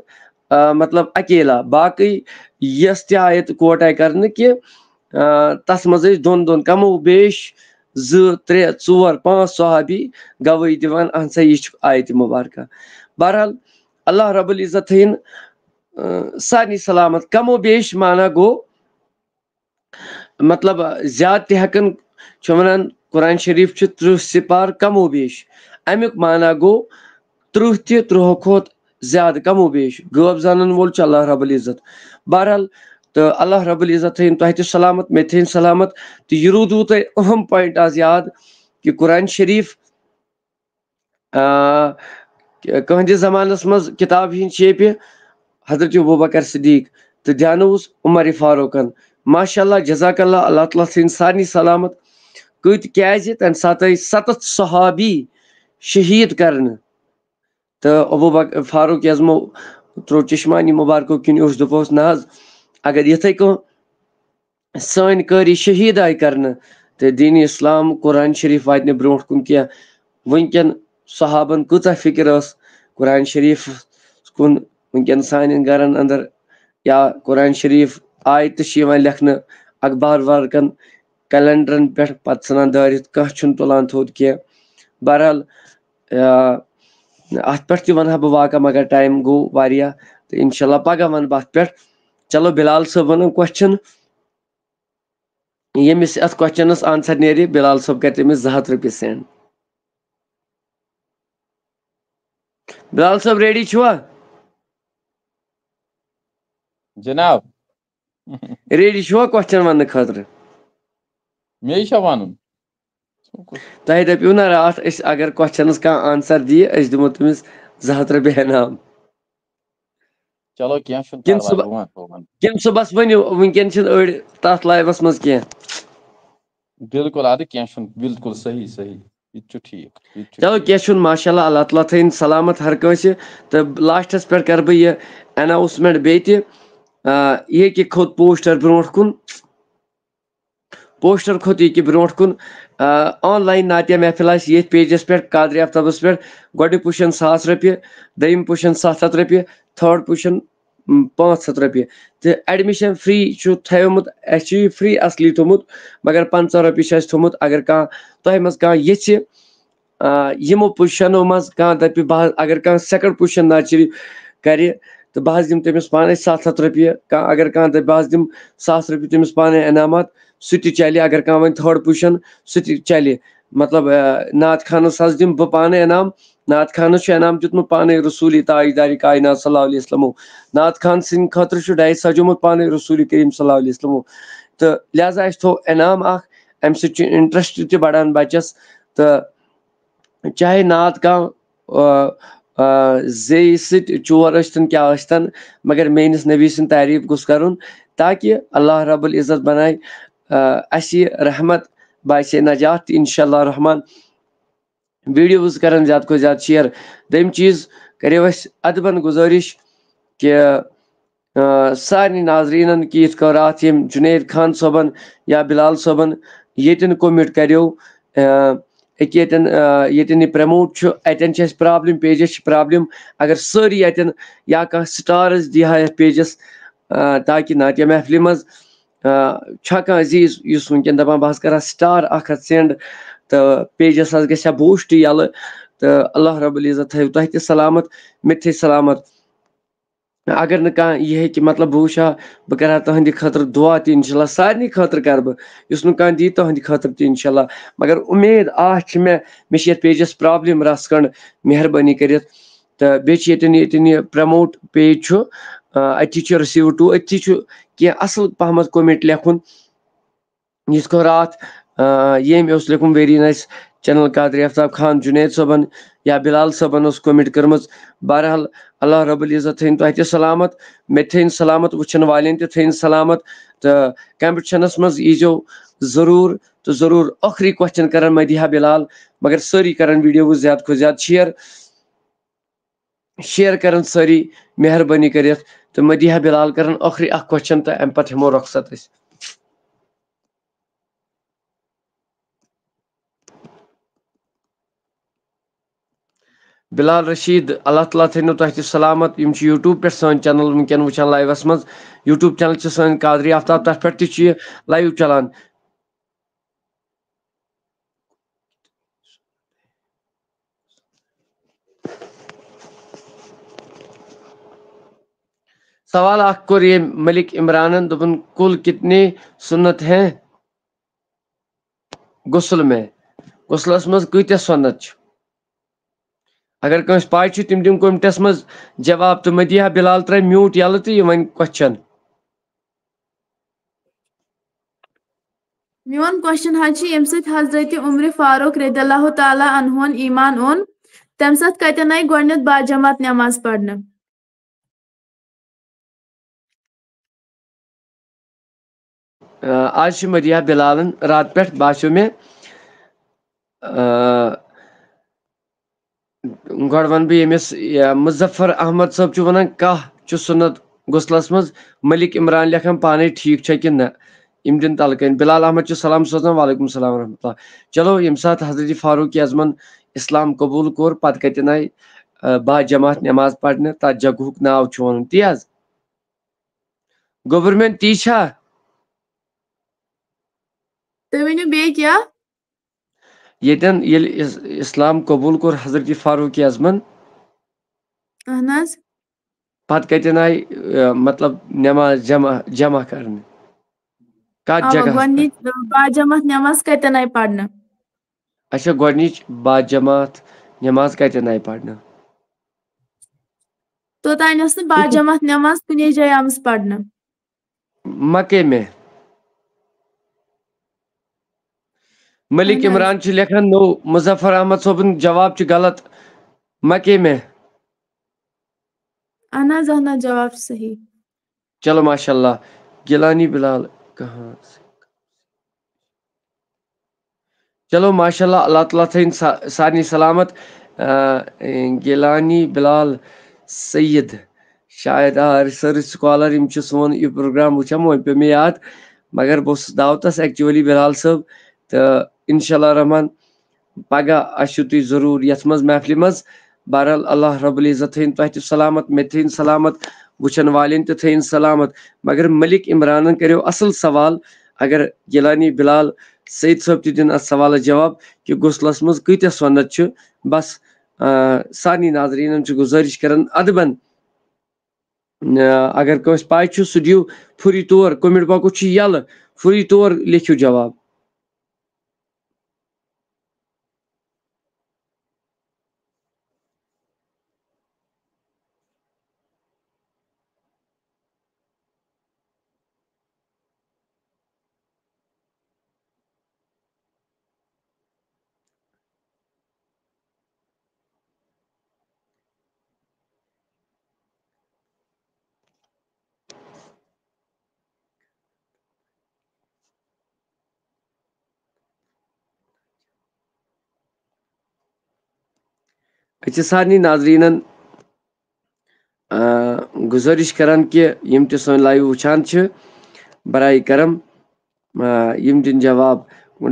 آ، مطلب، اکیلا۔ باقٕے یۄس تہِ آیت quote آیہِ کرنہٕ کہِ، آ، تَتھ منٛز ٲسۍ دۄن دۄن کمو بیش زٕ، ترٛےٚ، ژور، پانٛژھ صحابی گوٲہی دِوان، اہن سا، یہِ چھُ آیت مبارکہ۔ بہرحال، اللہ رب العزت تھٲیِن، آ، سارنٕے سلامت۔ کمو بیش معنی گوٚو، مطلب، زیادٕ تہِ ہٮ۪کن، چھُ وَنان، قرآن شریٖف چھُ تٕرٛہ سِپار کمو بیش۔ اَمیُک معنی گوٚو، تٕرٛہ تہِ، تٕرٛہو کھۄتہٕ زیادٕ کمو بیش۔ غٲب زانن وول چھُ اللہ رب العزت۔ بہرحال، تہٕ اللہ رب العزت تھٲیِن تۄہہِ تہِ سلامت، مےٚ تہِ تھٲیِن سلامت۔ تہٕ یہِ روٗدوٕ تۄہہِ اہم point آز یاد کہِ قرآن شریٖف، آ، کہندِ زمانس منٛز کتاب ہٕنٛز شیپہِ حضرت ابوبکر صدیق تہٕ دیانوس عمر فاروقن۔ ماشاء اللہ، جزاک اللہ، اللہ تعالیٰ تھٲیِن سارنٕے سلامت۔ کۭتۍ، کیازِ تمہِ ساتہٕ آیہِ ستتھ صحابی شہیٖد کرنہٕ، تہٕ ابوبکر فاروق اعظمو ترٛوو چشمانی مبارکو کِنۍ اوٚش، دوٚپُس، نہ حظ، اگر یِتھے کٔنۍ سٲنۍ قٲری شہیٖد آیہِ کرنہٕ، تہٕ دین اسلام، قرآن شریٖف واتہِ نہٕ برونٛٹھ کُن کینٛہہ۔ وٕنکٮ۪ن صحابن کۭژاہ فکر ٲس قرآن شریٖف کُن، وٕنکٮ۪ن سانٮ۪ن گرن اندر یا قرآن شریٖف آیتہٕ چھِ یِوان لیکھنہٕ اخبار ورقن، کلینڈرن پٮ۪ٹھ، پتہٕ ژھٕنان دٲرِتھ، کانٛہہ چھُنہٕ تُلان تھوٚد کینٛہہ۔ بہرحال، آ، اتھ پٮ۪ٹھ تہِ ونہٕ ہا بہٕ واقعہ، مگر time گوٚو واریاہ، تہٕ انشاءاللہ پگاہ ونہٕ بہٕ اتھ پٮ۪ٹھ۔ چلو، بلال صٲب ونان question، ییٚمِس اتھ questionس answer نیرِ، بلال صٲب کرِ تٔمِس زٕ ہتھ رۄپیہِ send۔ بلال صٲب، ready چھُوا؟ جناب۔ Ready چھُوا question وننہٕ خٲطرٕ؟ مےٚ چھا ونُن؟ تۄہہِ دٔپِو نا راتھ، أسۍ اگر questionس کانٛہہ answer دِیہِ، أسۍ دِمو تٔمِس زٕ ہتھ رۄپیہِ انعام۔ چلو، کینٛہہ چھُنہٕ کِنہٕ پرواے، صُبح-، بہٕ وَنہٕ، بہٕ وَنہٕ۔ کِنہٕ صُبحس ؤنِو، وٕنکٮ۪ن چھِنہٕ أڑۍ تَتھ liveس منٛز کینٛہہ۔ بِلکُل، اَدٕ کینٛہہ چھُنہٕ، بِلکُل صحیح، صحیح، یہِ تہِ چھُ ٹھیٖک، یہِ تہِ چھُ چلو، ٹھیٖک۔ کینٛہہ چھُنہٕ، ماشاء اللہ، اللہ تعالیٰ تھٲیِن سلامت ہر کٲنٛسہِ۔ تہٕ lastس پٮ۪ٹھ کَرٕ بہٕ یہِ announcement بیٚیہِ تہِ، آ، یہِ کہِ کھوٚت پوسٹر برونٛٹھ کُن، پوسٹر کھوٚت یہِ کہِ برونٛٹھ کُن، آ، آن لاین نعتیہ محفل آسہِ ییٚتھۍ پیجس پٮ۪ٹھ، قادری آفتابس پٮ۪ٹھ۔ گۄڈٕنیُک پُشن ساس رۄپیہِ، دوٚیِم پُشن ستھ ہتھ رۄپیہِ، تھٲرڈ پُشن، م، پانٛژھ ہتھ رۄپیہِ۔ تہٕ ایڈمِشن فری چھُ تھٲومُت، اَسہِ چھُ یہِ فری اصلی تھوٚمُت، مگر پنٛژاہ رۄپیہِ چھُ اَسہِ تھوٚمُت۔ اگر کانٛہہ، تۄہہِ منٛز کانٛہہ یژھِ، آ، یِمو پُشنو منٛز کانٛہہ دَپہِ، بہٕ حظ، اگر کانٛہہ سیکنڈ پُشن ناچری کرِ، تہٕ بہٕ حظ دِمہٕ تٔمِس پانے ستھ ہتھ رۄپیہِ۔ کانٛہہ، اگر کانٛہہ دَپہِ، بہٕ حظ دِمہٕ ساس رۄپیہِ تٔمِس پانے انعامات، سُہ تہِ چلہِ۔ اگر کانٛہہ وۄنۍ تھٲرڈ پُشن، سُہ تہِ چلہِ۔ مطلب، آ، نعت خانس حظ دِمہٕ بہٕ پانے انعام، نعت خانس چھُ انعام دیُتمُت پانے رسول تاجدار کائنات صلی اللہ علیہ وسلمو۔ نعت خان سٕنٛدِ خٲطرٕ چھُ ڈایس سجومُت پانے رسول کریم صلی اللہ علیہ وسلمو۔ تہٕ لہذا اَسہِ تھوٚو انعام اکھ، امہِ سۭتۍ چھُ انٹرسٹ تہِ بڑان بچس۔ تہٕ چاہے نعت کانٛہہ، آ، آ، زیٚیہِ سۭتۍ چور ٲسۍتن کیٛاہ ٲسۍتن، مگر میٲنِس نبی سٕنٛز تعریٖف گوٚژھ کرُن، تاکہِ اللہ رب العزت بنایہِ، آ، اَسہِ یہِ رحمت باعث نجات تہِ انشاءاللہ الرحمن۔ ویڈیوز کرن زیادٕ کھۄتہٕ زیادٕ شیئر۔ دوٚیِم چیٖز، کٔرِو اَسہِ ادبن گُزٲرِش کہِ، آ، سارنٕے ناظریٖنن کہِ یِتھ کٔنۍ راتھ ییٚمۍ جُنید خان صٲبن یا بلال صٲبن ییٚتٮ۪ن کوٚمِٹ کریو، آ، أکہِ ییٚتٮ۪ن، آ، ییٚتٮ۪ن یہِ پرموٹ چھُ، اَتٮ۪ن چھِ اَسہِ پرابلم، پیجس چھِ پرابلم۔ اگر سٲری اَتٮ۪ن یا کانٛہہ سٹارز دی ہا یَتھ پیجس، آ، تاکہِ نعتیہ محفلہِ منٛز، آ، چھا کانٛہہ عزیٖز یُس وٕنکٮ۪ن دَپان، بہٕ حظ کَرٕ ہا سٹار اَکھ ہَتھ سینڈ تہٕ پیجَس حظ گژھِ ہا بوٗسٹ یَلہٕ، تہٕ اللہ رب العزت تھٲیِو تۄہہِ تہِ سلامت، مےٚ تہِ تھٲیِو سلامت۔ اگر نہٕ کانٛہہ یہِ ہیٚکہِ، مطلب، بہٕ وٕچھِ ہا، بہٕ کَرٕ ہا تُہٕنٛدِ خٲطرٕ دُعا تہِ، اِنشاء اللہ، سارنٕے خٲطرٕ کَرٕ بہٕ۔ یُس نہٕ کانٛہہ دی، تُہٕنٛدِ خٲطرٕ تہِ، اِنشاء اللہ۔ مگر اُمید، آش چھِ مےٚ، مےٚ چھِ یَتھ پیجَس پرابلم رَژھ کھنٛڈ، مہربٲنی کٔرِتھ۔ تہٕ بیٚیہِ چھِ ییٚتٮ۪ن، ییٚتٮ۪ن یہِ پرموٹ پیج چھُ، آ، اَتی چھُ رسیٖو ٹو، أتھی چھُ کینٛہہ اَصٕل پَہمَتھ کومینٹ لیکھُن۔ یِتھ کٔنۍ راتھ، آ، ییٚمۍ اوس لیوٚکھمُت very nice channel قادری آفتاب خان جُنید صٲبَن یا بِلال صٲبَن اوس کومینٹ کٔرمٕژ۔ بہرحال، اللہ رب العزت تھٲیِن تۄہہِ تہِ سلامت، مےٚ تہِ تھٲیِن سلامت، وٕچھَن والٮ۪ن تہِ تھٲیِن سلامت۔ تہٕ کمپٹیشنَس منٛز ییٖزیو ضروٗر تہٕ ضروٗر۔ ٲخری کوسچن کرن مدیحہ بلال، مگر سٲری کرن ویڈیوز زیادٕ کھۄتہٕ زیادٕ شیئر، شیئر کرن سٲری مہربٲنی کٔرِتھ، تہٕ مدیحہ بلال کرن ٲخری اکھ کوسچن تہٕ امہِ پتہٕ ہٮ۪مو رۄخصت أسۍ۔ بلال رشید، اللہ تعالیٰ تھٲینو تۄہہِ تہِ سلامت۔ یِم چھِ YouTube پٮ۪ٹھ سٲنۍ چینل وٕنکٮ۪ن وٕچھان لایوس منٛز۔ YouTube چینل چھِ سٲنۍ قادری آفتاب، تتھ پٮ۪ٹھ تہِ چھُ یہِ لایو چلان۔ سوال اکھ کوٚر ییٚمۍ ملک عمرانن، دوٚپُن، کُل کتنے سنت ہیں غسل میں؟ غسلس منٛز کۭتیاہ سنت چھِ؟ اگر کٲنٛسہِ پاے چھِ، تِم دِن کومنٹس منٛز جواب، تہٕ مدیحہ بلال ترٛاوِ میوٗٹ یَلہٕ تہٕ یہِ وَنہِ کوسچن۔ میون کوسچن حظ چھُ، ییٚمہِ سۭتۍ حضرت عمر فاروق رضی اللہ تعالیٰ عنہُن ایمان اوٚن، تَمہِ ساتہٕ کَتٮ۪ن آیہِ گۄڈٕنیتھ باجماعت نماز پرنہٕ؟ آ، آز چھِ مدیحہ بلالن راتہٕ پٮ۪ٹھ باسیو مےٚ، آ، گۄڈٕ وَنہٕ بہٕ ییٚمِس، یہِ مظفر احمد صٲب چھُ وَنان، کاہ چھُ سُنت غسلس منٛز، ملک عمران لیکھان پانے ٹھیٖک چھا کِنہٕ نہ؟ یِم دِن تَلہٕ کَنۍ۔ بلال احمد چھُ سلام سوزان، وعلیکم السلام ورحمۃ اللہ۔ چلو، ییٚمہِ ساتہٕ حضرت فاروق اعظمن اسلام قبوٗل کوٚر، پتہٕ کَتٮ۪ن آیہِ، آ، با جماعت نماز پرنہٕ؟ تَتھ جگہُک ناو چھُ وَنُن تی حظ۔ گوٚبُر میون، تی چھا؟ تُہۍ ؤنِو بیٚیہِ کیٛاہ؟ ییٚتٮ۪ن ییٚلہِ اس-، اسلام قبوٗل کوٚر حضرت فاروق اعظمن، اہن حظ۔ پتہٕ کتٮ۪ن آیہِ، آ، مطلب، نماز جمع، جمع کرنہٕ؟ کتھ اوا، جگہس پٮ۪ٹھ؟ گۄڈٕنِچ، آ، باجماعت نماز کتٮ۪ن آیہِ پرنہٕ؟ اچھا، گۄڈٕنِچ باجماعت نماز کتٮ۪ن آیہِ پرنہٕ؟ توٚتانۍ ٲس نہٕ باجماعت نماز کُنے جایہِ آمٕژ پرنہٕ۔ مکے میں۔ ملک اہن حظ۔ عمران چھُ لیکھان، نو، مظفر احمد صٲبُن جواب چھُ غلط۔ مکے میں۔ اہن حظ، اہن حظ، جواب چھُ صحیح۔ چلو، ماشاء اللہ۔ گیلانی بلال کہاں سے؟ چلو، ماشاء اللہ، اللہ تعالیٰ تھٲیِن سا-، سارنٕے سلامت۔ آ، گیلانی بلال سید شاید آ، ریسرچ سکالر یِم چھِ سون یہِ پروگرام وٕچھان، وۄنۍ پیوٚو مےٚ یاد۔ مگر بہٕ اوسُس دعوتس ایکچولی بلال صٲب، تہٕ انشاء اللہ رحمان پگاہ آسِو تُہۍ ضروٗر یتھ منٛز محفلہِ منٛز۔ بہرحال اللہ رب العزت تھٲیِن تۄہہِ تہِ سلامت، مےٚ تہِ تھٲیِن سلامت، وٕچھن والٮ۪ن تہِ تھٲیِن سلامت۔ مگر ملک عمرانن کریو اصل سوال، اگر گیلانی بلال سعید صٲب تہِ دِن اتھ سوالس جواب کہِ غسلس منٛز کۭتیاہ سۄنت چھِ۔ بس، آ، سارنٕے ناظریٖنن چھُ گُزٲرِش کران ادبن، آ، اگر کٲنٛسہِ پاے چھُ، سُہ دِیِو فوری طور، کومنٹ باکس چھُ یَلہٕ، فوری طور لیکھِو جواب۔ أسۍ چھِ سارنٕے ناظریٖنَن، آ، گُزٲرِش کران کہِ یِم تہِ سٲنۍ لایِو وٕچھان چھِ، برائے کرم، آ، یِم دِن جواب۔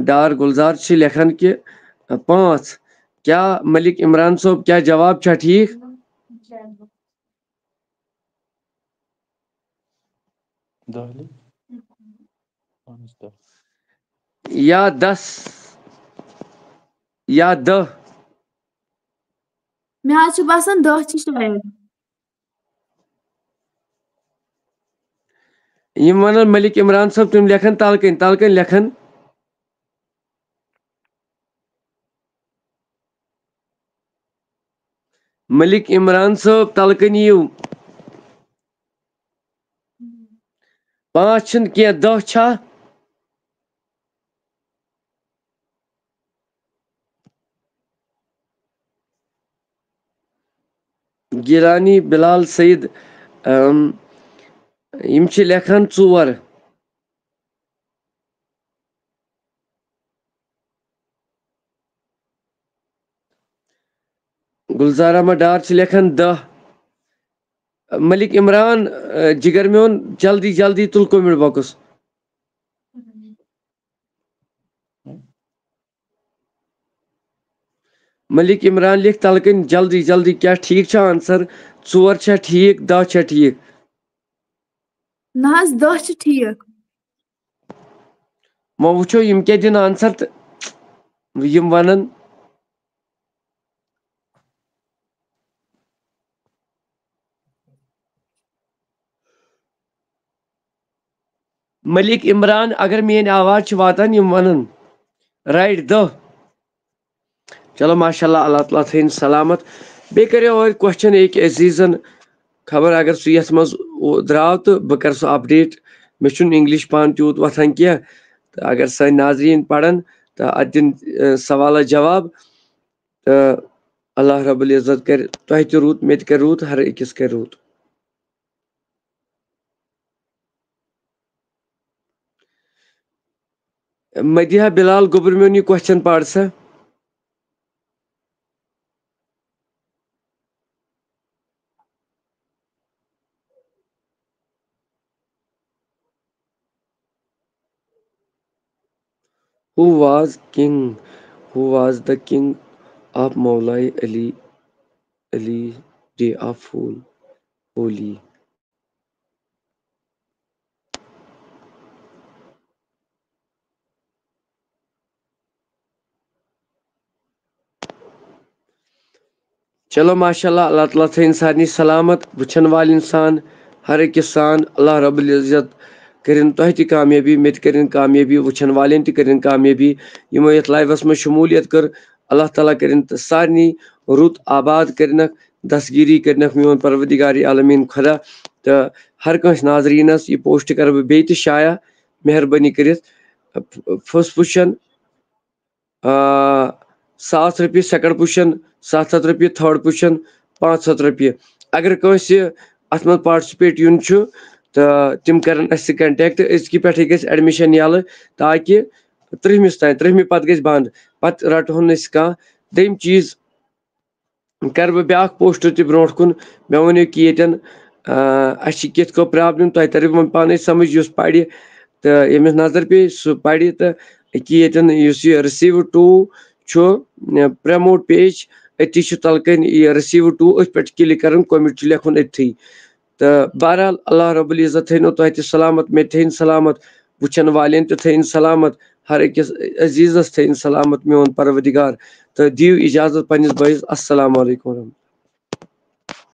ڈار گُلزار چھِ لیکھان کہِ، آ، پانٛژھ، کیٛاہ ملک عمران صٲب، کیٛاہ جواب چھا ٹھیٖک؟ دہلی؟ پانٛژھ دَہ۔ یا دَس یا دَہ۔ مےٚ حظ چھُ باسان دَہ چھِ شاید۔ یِم وَنان ملک عمران صٲب، تِم لیکھن تَلہٕ کَنۍ، تَلہٕ کَنۍ لیکھن۔ ملک عمران صٲب، تَلہٕ کَنۍ یِیِو۔ پانٛژھ چھِنہٕ کینٛہہ، دَہ چھا؟ گیلانی بلال سعید، اَم، یِم چھِ لیکھان ژور۔ گلزار احمد ڈار چھِ لیکھان دَہ۔ ملک عمران، اَ، جگر میون، جلدی جلدی تُل کومنٹ باکس۔ ملک عمران لیکھ تَلہٕ کَنۍ جلدی جلدی، کیٛاہ ٹھیٖک چھا آنسر؟ ژور چھا ٹھیٖک، دَہ چھا ٹھیٖک؟ نہ حظ، دَہ چھِ ٹھیٖک۔ وۄنۍ وٕچھو یِم کیٛاہ دِن آنسر تہٕ یِم وَنَن۔ ملک عمران، اگر میٲنۍ آواز چھِ واتان، یِم وَنَن رائٹ دَہ۔ چلو، ماشاء اللہ، اللہ تعالیٰ تھٲیِن سلامت۔ بیٚیہِ کَریو اورٕ کوسچن أکۍ عزیٖزن، خبر اگر سُہ یَتھ منٛز او-، درٛاو تہٕ بہٕ کَرٕ سُہ اپڈیٹ۔ مےٚ چھُنہٕ انگلش پانہٕ تیوٗت وۄتھان کینٛہہ، تہٕ اگر سٲنۍ ناظریٖن پَرن تہٕ اَتھ دِن، اَ، سوالَس جواب، تہٕ اللہ رب العزت کَرِ تۄہہِ تہِ رُت، مےٚ تہِ کَرِ رُت، ہر أکِس کَرِ رُت۔ مدیحہ بلال گوٚبُر میون یہِ کوسچن پَر سا۔ Who was king? Who was the king of Maulai Ali, Ali Day of Hol-, Holi? چلو، ماشاء اللہ، اللہ تعالیٰ تھٲیِن سارنٕے سلامت، وٕچھن والٮ۪ن سان، ہر أکِس سان۔ اللہ رب العزت کٔرِن تۄہہِ تہِ کامیٲبی، مےٚ تہِ کٔرِن کامیٲبی، وٕچھن والٮ۪ن تہِ کٔرِن کامیٲبی۔ یِمو یَتھ لایوَس منٛز شموٗلیت کٔر، اللہ تعالیٰ کٔرِن تہٕ سارنٕے رُت آباد کٔرِنَکھ، دستگیٖری کٔرِنَکھ میون پروردگار عالمیٖن خۄدا۔ تہٕ ہر کٲنٛسہِ ناظریٖنَس یہِ پوسٹ کَرٕ بہٕ بیٚیہِ تہِ شایع، مہربٲنی کٔرِتھ۔ فٔسٹ پُزیشن، آ، ساس رۄپیہِ، سیکنڈ پُزیشن ستھ ہتھ رۄپیہِ، تھٲرڈ پُزیشن پانٛژھ ہتھ رۄپیہِ۔ اگر کٲنٛسہِ اَتھ منٛز پارٹسپیٹ یُن چھُ، تہٕ تِم کَرَن اَسہِ سۭتۍ کنٹیکٹ۔ أزکہِ پٮ۪ٹھٕے گژھِ ایڈمِشن یَلہٕ، تاکہِ ترٛہمِس تام، ترٛہمہِ پتہٕ گژھِ بنٛد، پتہٕ رَٹہون نہٕ أسۍ کانٛہہ۔ دوٚیِم چیٖز، کَرٕ بہٕ بیٛاکھ پوسٹ تہِ برونٛٹھ کُن۔ مےٚ وَنیو کہِ ییٚتٮ۪ن، آ، اَسہِ چھِ کِتھ کٔنۍ پرابلم، تۄہہِ تَرِ وۄنۍ پانے سمجھ، یُس پَرِ تہٕ ییٚمِس نظر پیٚیہِ سُہ پَرِ۔ تہٕ أکیاہ ییٚتٮ۪ن یُس یہِ receive to چھُ، promote page، أتی چھُ تَلہٕ کَنۍ یہِ receive to، أتھۍ پٮ۪ٹھ click کَرُن، commit چھُ لیکھُن أتھی۔ تہٕ بہرحال، اللہ رب العزت تھٲینو تۄہہِ تہِ سلامت، مےٚ تہِ تھٲیِن سلامت، وٕچھن والٮ۪ن تہِ تھٲیِن سلامت، ہر أکِس عزیزس تھٲیِن سلامت میون پروردگار۔ تہٕ دِیِو اجازت پننِس بٲیِس۔ السلام علیکم ورحمۃ اللہ۔